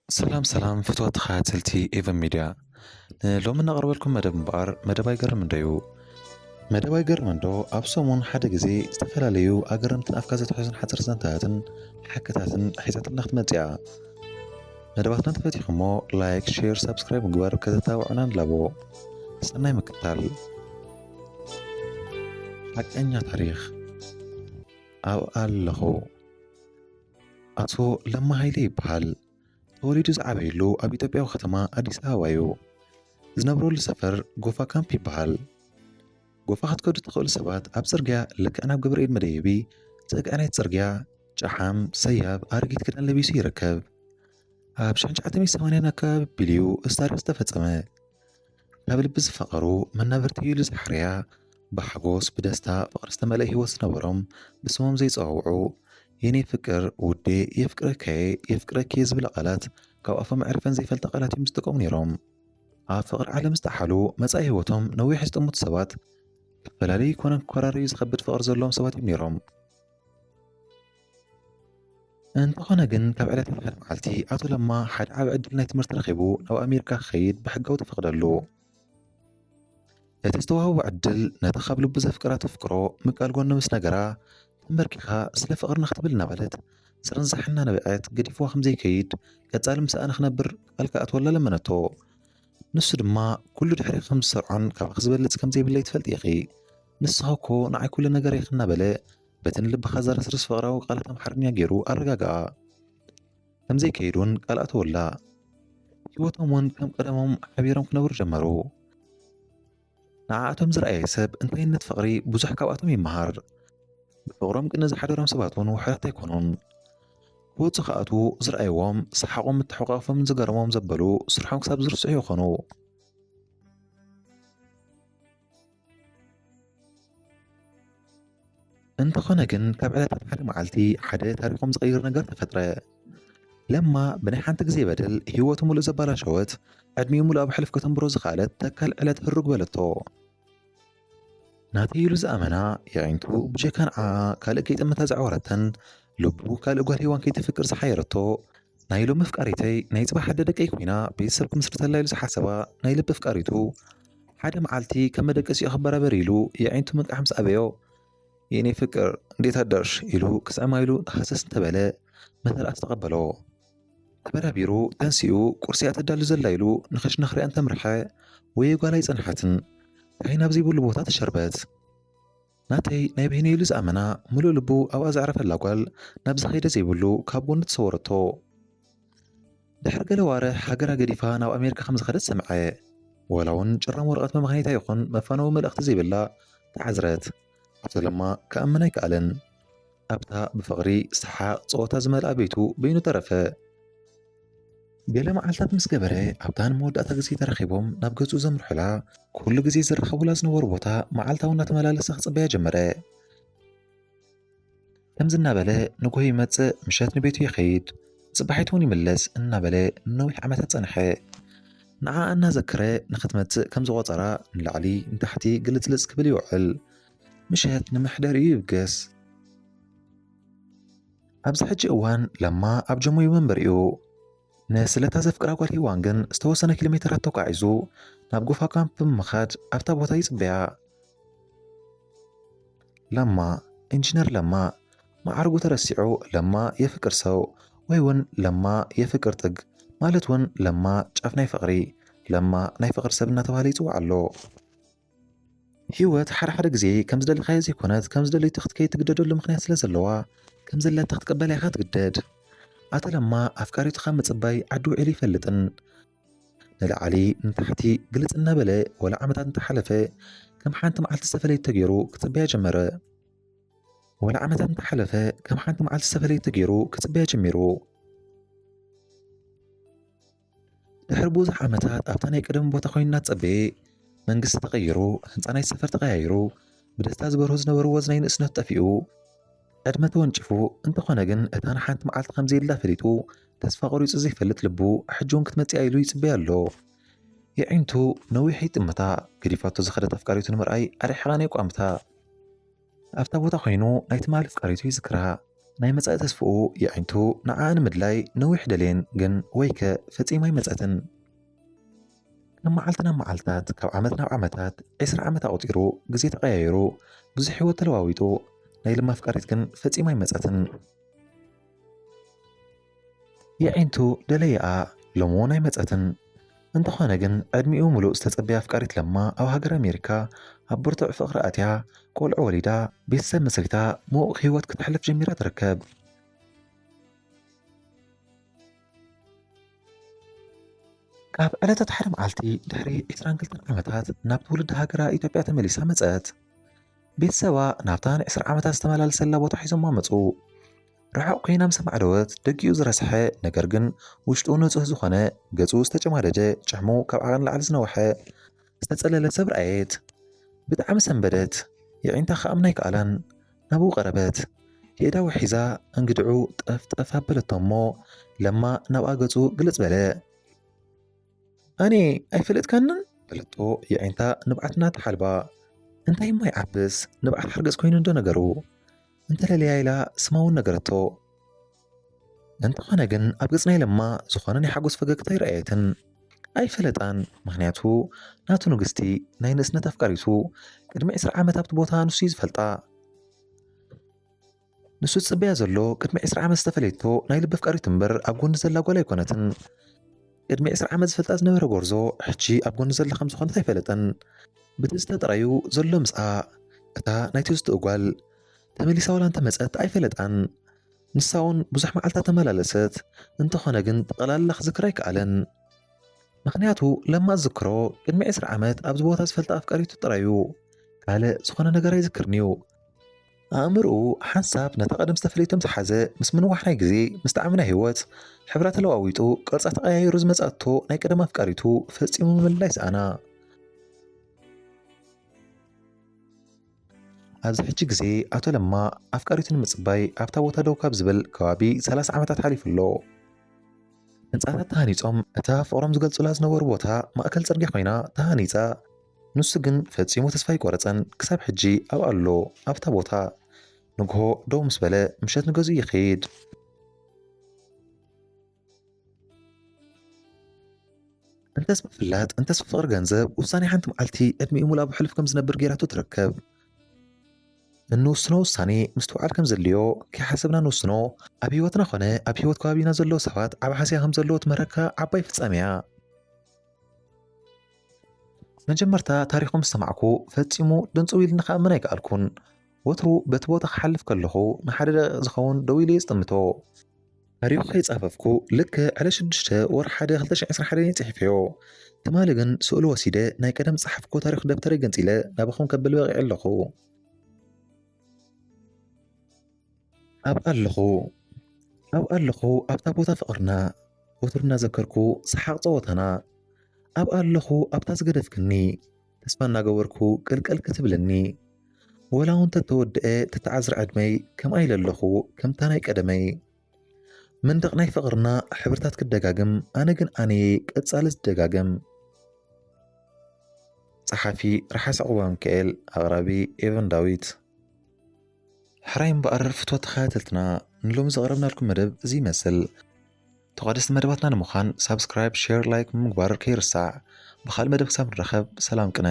ሰላም ሰላም ፍትዋት ተኸታተልቲ ኤቨን ሚድያ፣ ንሎሚ እናቕርበልኩም መደብ እምበኣር መደብ ኣይገርም እንዶ እዩ። መደብ ኣይገርም እንዶ ኣብ ሰሙን ሓደ ግዜ ዝተፈላለዩ ኣገረምትን ኣፍካ ዘትሕዙን ሓፀር ዛንታታትን ሓቅታትን ሒዛትልና ክትመፅእ እያ። መደባትና እንተፈቲኹሞ ላይክ፣ ሼር፣ ሳብስክራይብ ምግባር ከተተባብዑና ንላቦ። ሰናይ ምክታል። ሓቀኛ ታሪኽ። ኣብ ኣለኹ። ኣቶ ለማ ሃይለ ይበሃል። ተወሊዱ ዝዓበየሉ ኣብ ኢትዮጵያዊ ከተማ ኣዲስ ኣበባ እዩ። ዝነብረሉ ሰፈር ጎፋ ካምፕ ይበሃል። ጎፋ ክትከዱ ትኽእሉ ሰባት ኣብ ጽርግያ ልክዕ ናብ ገብርኤል መደየቢ ጽግዒ ናይቲ ጽርግያ ጨሓም ሰያብ ኣረጊት ክዳን ለቢሱ ይርከብ። ኣብ ሽሕን ትሽዓተ ሚእትን ሰማንያን ኣከባቢ ኣቢሉ እዩ እዚ ታሪኽ ዝተፈጸመ። ካብ ልቢ ዝፋቐሩ መናብርቲ ኢሉ ዝሓርያ፣ ብሓጎስ ብደስታ ፍቕሪ ዝተመልአ ህይወት ዝነበሮም ብስሞም ዘይጸዋውዑ፣ የኔ ፍቅር፣ ውዴ፣ የፍቅረካዬ፣ የፍቅረኪ ዝብላ ቃላት ካብ ኣፎም ኣዕሪፈን ዘይፈልጣ ቃላት እዮም ዝጥቀሙ ነይሮም። ኣብ ፍቕሪ ዓለም ዝጠሓሉ፣ መጻኢ ህይወቶም ነዊሕ ዝጥምቱ ሰባት፣ ክፈላለዩ ይኮነን ክኮራረዩ ዝኸብድ ፍቕሪ ዘለዎም ሰባት እዮም ነይሮም። እንተኾነ ግን ካብ ዕለታት ሓደ መዓልቲ ኣቶ ለማ ሓደ ዓቢ ዕድል ናይ ትምህርቲ ረኺቡ ናብ ኣሜሪካ ክኸይድ ብሕጋዊ ተፈቕደሉ። እቲ ዝተዋህቦ ዕድል ነታ ካብ ልቡ ዘፍቅራ ተፍቅሮ ምቃል ጎኒ ምስ ነገራ ተንበርኪኻ ስለ ፍቕርና ክትብል እናበለት ስርንዛሕ እናነብዐት ገዲፍዋ ከም ዘይከይድ ቀጻሊ ምስኣ ንኽነብር ቃል ክኣትወላ ለመነቶ። ንሱ ድማ ኩሉ ድሕሪ ከም ዝሰርዖን ካባኺ ዝበልጽ ከም ዘይብለይ ትፈልጢ ኢኺ። ንስኺ እኮ ንዓይ ኩሉ ነገር ኢኺ እናበለ በቲ ንልብኻ ዘረስርስ ፍቕራዊ ቃላት ኣምሓርኛ ገይሩ ኣረጋግኣ። ከም ዘይከይድ እውን ቃል ኣተወላ። ህይወቶም እውን ከም ቀደሞም ሓቢሮም ክነብሩ ጀመሩ። ንዓኣቶም ዝረኣየ ሰብ እንታይነት ፍቕሪ ብዙሕ ካብኣቶም ይመሃር። ብፍቕሮም ቅነ ዝሓደሮም ሰባት እውን ውሑዳት ኣይኮኑን። ክወጹ ክኣትዉ ዝረኣይዎም ሰሓቖም ምትሕቑቓፎምን ዝገረሞም ዘበሉ ስርሖም ክሳብ ዝርስዑ ይኾኑ። እንተኾነ ግን ካብ ዕለታት ሓደ መዓልቲ ሓደ ታሪኾም ዝቕይር ነገር ተፈጥረ። ለማ ብናይ ሓንቲ ግዜ በደል ህይወቱ ሙሉእ ዘባላሸወት፣ ዕድሚኡ ሙሉእ ኣብ ሕልፍ ከተንብሮ ዝኸኣለት ተካል ዕለት ህሩግ በለቶ። ናተይ ኢሉ ዝኣመና የዒንቱ ብጀካ ንዓኣ ካልእ ከይጥምታ ዘዕወረተን፣ ልቡ ካልእ ጓል ሄዋን ከይተፍቅር ዝሓየረቶ፣ ናይ ሎሚ ኣፍቃሪተይ ናይ ጽባሕ ኣደ ደቀይ ኮይና ቤተሰብ ክምስርተላ ኢሉ ዝሓሰባ ናይ ልቢ ኣፍቃሪቱ፣ ሓደ መዓልቲ ከም መደቀሲኡ ክበራበር ኢሉ የዒንቱ ምንቃሕ ምስ ኣበዮ፣ የኔ ፍቅር እንዴት አደርሽ ኢሉ ክስዕማ ኢሉ ሃሰስ እንተበለ፣ መተልኣት ተቐበሎ። ተበራቢሩ ተንሲኡ ቁርሲ እያ ተዳሉ ዘላ ኢሉ ንኽሽነኽ ሪኣ እንተምርሐ፣ ወይ ጓል ኣይጸንሓትን። ታይ ናብ ዘይብሉ ቦታ ተሸርበት። ናተይ ናይ በይነይ ኢሉ ዝኣመና፣ ምሉእ ልቡ ኣብኣ ዘዕረፈላ ጓል፣ ናብዚ ከይደ ዘይብሉ ካብ ጎኑ ተሰወረቶ። ድሕሪ ገለ ዋርሕ ሃገራ ገዲፋ ናብ ኣሜሪካ ከም ዝኸደት ሰምዐ። ዋላ እውን ጭራም ወረቐት መመኽነይታ ይኹን መፋነዊ መልእኽቲ ዘይብላ ተዓዝረት። ኣቶ ለማ ክኣምን ኣይከኣለን። ኣብታ ብፍቕሪ፣ ሰሓቕ፣ ጸወታ ዝመልኣ ቤቱ በይኑ ተረፈ። ገለ መዓልታት ምስ ገበረ፣ ኣብታ ንመወዳእታ ግዜ ተራኺቦም ናብ ገዝኡ ዘምርሑላ፣ ኩሉ ግዜ ዝራኸቡላ ዝነበሩ ቦታ መዓልታዊ እናተመላለሰ ክጽበያ ጀመረ። ከምዚ እናበለ ንግሆ ይመጽእ፣ ምሸት ንቤቱ ይኸይድ፣ ጽባሒት እውን ይምለስ እናበለ ንነዊሕ ዓመታት ጸንሐ። ንዓኣ እናዘከረ ንኽትመጽእ ከም ዝቖጸራ ንላዕሊ ንታሕቲ ግልጽልጽ ክብል ይውዕል። ምሸት ንመሕደሪኡ ይብገስ። ኣብዚ ሕጂ እዋን ለማ ኣብ ጀሞ እዩ መንበሪኡ። ንስለታ ዘፍቅራ ጓል ሄዋን ግን ዝተወሰነ ኪሎ ሜተራት ተጓዒዙ ናብ ጎፋ ካምፕ ብምኻድ ኣብታ ቦታ ይጽበያ። ለማ፣ ኢንጂነር ለማ፣ ማዕርጉ ተረሲዑ ለማ የፍቅር ሰው ወይ እውን ለማ የፍቅር ጥግ ማለት እውን ለማ ጫፍ ናይ ፍቕሪ፣ ለማ ናይ ፍቕሪ ሰብ እናተባህለ ይጽዋዕ ኣሎ። ህይወት ሓደ ሓደ ግዜ ከም ዝደለኻዮ ዘይኮነት ከም ዝደለይቶ ክትከይድ ትግደደሉ ምኽንያት ስለ ዘለዋ ከም ዘለታ ክትቅበላ ኢኻ ትግደድ። ኣቶ ለማ ኣፍቃሪቱ ካብ ምጽባይ ዓዲ ውዒሉ ይፈልጥን። ንላዕሊ ንታሕቲ ግልጽ እናበለ ወላ ዓመታት እንተሓለፈ ከም ሓንቲ መዓልቲ ዝተፈለየት ተገይሩ ክጽበያ ጀመረ። ወላ ዓመታት እንተሓለፈ ከም ሓንቲ መዓልቲ ዝተፈለየት ተገይሩ ክጽበያ ጀሚሩ። ድሕሪ ብዙሕ ዓመታት ኣብታ ናይ ቀደም ቦታ ኮይኑ እናተጸበየ መንግስቲ ተቐይሩ፣ ህንጻ ናይ ሰፈር ተቐያይሩ፣ ብደስታ ዝበርሁ ዝነበሩ ወዝ ናይ ንእስነቱ ጠፊኡ፣ ዕድመ ተወንጭፉ፣ እንተኾነ ግን እታ ንሓንቲ መዓልቲ ከም ዘየላ ፈሊጡ ተስፋ ቆሪጹ ዘይፈልጥ ልቡ ሕጂ እውን ክትመጽእ ኢሉ ይጽበያ ኣሎ። የዒንቱ ነዊሕ ይጥምታ፣ ገዲፋቶ ዝኸደት ኣፍቃሪቱ ንምርኣይ ኣርሒቓ ናይ ቋምታ። ኣብታ ቦታ ኮይኑ ናይ ትማሊ ኣፍቃሪቱ ይዝክራ። ናይ መጻኢ ተስፍኡ የዒንቱ ንዓኣ ንምድላይ ነዊሕ ደልየን፣ ግን ወይከ ፈጺማ ኣይመጸትን። ካብ መዓልቲ ናብ መዓልታት፣ ካብ ዓመት ናብ ዓመታት፣ ዕስራ ዓመት ኣቑጺሩ፣ ግዜ ተቐያይሩ፣ ብዙሕ ህይወት ተለዋዊጡ፣ ናይ ልማ ኣፍቃሪት ግን ፈጺማ ኣይመጸትን። የዒንቱ ደለየኣ፣ ሎሚ እውን ኣይመጸትን። እንተኾነ ግን ዕድሚኡ ምሉእ ዝተጸበያ ኣፍቃሪት ለማ ኣብ ሃገር ኣሜሪካ ኣብ ብርቱዕ ፍቕሪ ኣትያ፣ ቆልዑ ወሊዳ፣ ቤተሰብ መስሪታ፣ ምዉቕ ህይወት ክተሕልፍ ጀሚራ ትርከብ። ካብ ዕለታት ሓደ መዓልቲ ድሕሪ ዕስራን ክልተን ዓመታት ናብ ትውልዲ ሃገራ ኢትዮጵያ ተመሊሳ መጸት። ቤተሰባ ናብታ ንዕስራ ዓመታት ዝተመላለሰላ ቦታ ሒዞማ መጹ። ርሑቕ ኮይና ምስ ኣማዕደወት ደጊኡ ዝረስሐ ነገር ግን ውሽጡ ንጹህ ዝኾነ፣ ገጹ ዝተጨማደደ፣ ጭሕሙ ካብ ዓቐን ላዕሊ ዝነውሐ ዝተጸለለ ሰብ ረኣየት። ብጣዕሚ ሰንበደት። የዒንታ ክኣምና ኣይከኣላን። ናብኡ ቀረበት። የእዳ ውሒዛ እንግድዑ ጠፍ ጠፍ ኣበለቶ እሞ ለማ ናብኣ ገጹ ግልጽ በለ። ኣነ ኣይፈለጥካንን? በለቶ የዒንታ ንብዓት እናተሓልባ። እንታይ እሞ ይዓብስ ንብዓት ሓርገጽ ኮይኑ እንዶ ነገሩ። እንተለለያ ኢላ ስማ እውን ነገረቶ። እንተኾነ ግን ኣብ ገጽ ናይ ለማ ዝኾነ ናይ ሓጎስ ፈገግታ ኣይረኣየትን። ኣይፈለጣን፣ ምኽንያቱ ናቱ ንግስቲ ናይ ንእስነት ኣፍቃሪቱ ቅድሚ ዕስራ ዓመት ኣብቲ ቦታ ንሱ እዩ ዝፈልጣ። ንሱ ዝጽበያ ዘሎ ቅድሚ ዕስራ ዓመት ዝተፈለየቶ ናይ ልቢ ኣፍቃሪቱ እምበር ኣብ ጎኒ ዘላ ጓል ኣይኮነትን። ቅድሚ ዕስራ ዓመት ዝፈልጣ ዝነበረ ጎርዞ ሕጂ ኣብ ጎኒ ዘላ ከም ዝኾነት ኣይፈለጠን። ብትዝታ ጥራዩ ዘሎ ምስኣ፣ እታ ናይ ትዝትኡ ጓል። ተመሊሳ ዋላ እንተመጸት ኣይፈለጣን። ንሳ እውን ብዙሕ መዓልታት ተመላለሰት። እንተኾነ ግን ጠቕላላ ክዝክር ኣይከኣለን። ምኽንያቱ ለማ ዝዝክሮ ቅድሚ ዕስራ ዓመት ኣብዚ ቦታ ዝፈልጣ ኣፍቃሪቱ ጥራዩ። ካልእ ዝኾነ ነገር ኣይዝክርን እዩ። ኣእምርኡ ሓንሳብ ነታ ቀደም ዝተፈለየቶም ዝሓዘ፣ ምስ ምንዋሕ ናይ ግዜ፣ ምስ ጣዕሚ ናይ ህይወት ሕብራ ተለዋዊጡ ቅርጻ ተቐያይሩ ዝመጻቶ ናይ ቀደም ኣፍቃሪቱ ፈጺሙ ምልላይ ሰኣና። ኣብዚ ሕጂ ግዜ ኣቶ ለማ ኣፍቃሪቱ ንምጽባይ ኣብታ ቦታ ደው ካብ ዝብል ከባቢ ሰላሳ ዓመታት ሓሊፉ ኣሎ። ህንጻታት ተሃኒጾም፣ እታ ፍቕሮም ዝገልጹላ ዝነበሩ ቦታ ማእከል ጽርግያ ኮይና ተሃኒጻ። ንሱ ግን ፈጺሙ ተስፋ ኣይቆረጸን። ክሳብ ሕጂ ኣብኣ ኣሎ፣ ኣብታ ቦታ። ንግሆ ደው ምስ በለ፣ ምሸት ንገዝኡ ይኸይድ። እንተስ ምፍላጥ፣ እንተስ ፍቕሪ ገንዘብ፣ ውሳኔ ሓንቲ መዓልቲ ዕድሚኡ ሙሉእ ኣብ ሕሉፍ ከም ዝነብር ገይራቶ ትርከብ። እንውስኖ ውሳኔ ምስትውዓል ከም ዘድልዮ ከይሓሰብና ንውስኖ። ኣብ ህይወትና ኾነ ኣብ ህይወት ከባቢና ዘለዉ ሰባት ዓቢ ሓስያ ከም ዘለዎ ትምህረካ ዓባይ ፍጻመ እያ። መጀመርታ ታሪኹ ምስ ሰማዕኩ ፈጺሙ ድንጽው ኢሉኒ ክኣምን ኣይከኣልኩን። ወትሩ በቲ ቦታ ክሓልፍ ከለኹ ንሓደ ደቂቕ ዝኸውን ደው ኢለ እየ ዝጥምቶ። ታሪኹ ከይጻፈፍኩ ልክዕ ዕለት ሽዱሽተ ወርሒ ሓደ ክልተ ሽሕን ዕስራን ሓደን እየ ጽሒፈዮ። ትማሊ ግን ስእሉ ወሲደ ናይ ቀደም ዝጸሓፍኩዎ ታሪኽ ደብተረይ ገንጺለ ናባኹም ከብል በቒዐ ኣለኹ። ኣብኣ ኣለኹ፣ ኣብኣ ኣለኹ ኣብታ ቦታ ፍቕርና፣ ወትሩ እናዘከርኩ ሰሓቕ ጸወታና። ኣብኣ ኣለኹ ኣብታ ዝገደፍክኒ፣ ተስፋ እናገበርኩ ቅልቅል ክትብለኒ። ወላ እውን ተተወድአ ተተዓዝረ ዕድመይ ከምኣ ኢለ ኣለኹ ከምታ ናይ ቀደመይ። መንደቕ ናይ ፍቕርና ሕብርታት ክደጋግም፣ ኣነ ግን ኣነየ ቀጻሊ ዝደጋገም። ጸሓፊ ርሓስ ዕቑባሚካኤል፣ ኣቕራቢ ኤቨን ዳዊት። ሕራይ እምበኣር ፍትወት ተኸታተልትና፣ ንሎሚ ዘቕረብናልኩም መደብ እዚ ይመስል። ተቋደስቲ መደባትና ንምዃን ሳብስክራይብ፣ ሼር፣ ላይክ ብምግባር ከይርሳዕ። ብኻልእ መደብ ክሳብ ንራኸብ ሰላም ቅነ።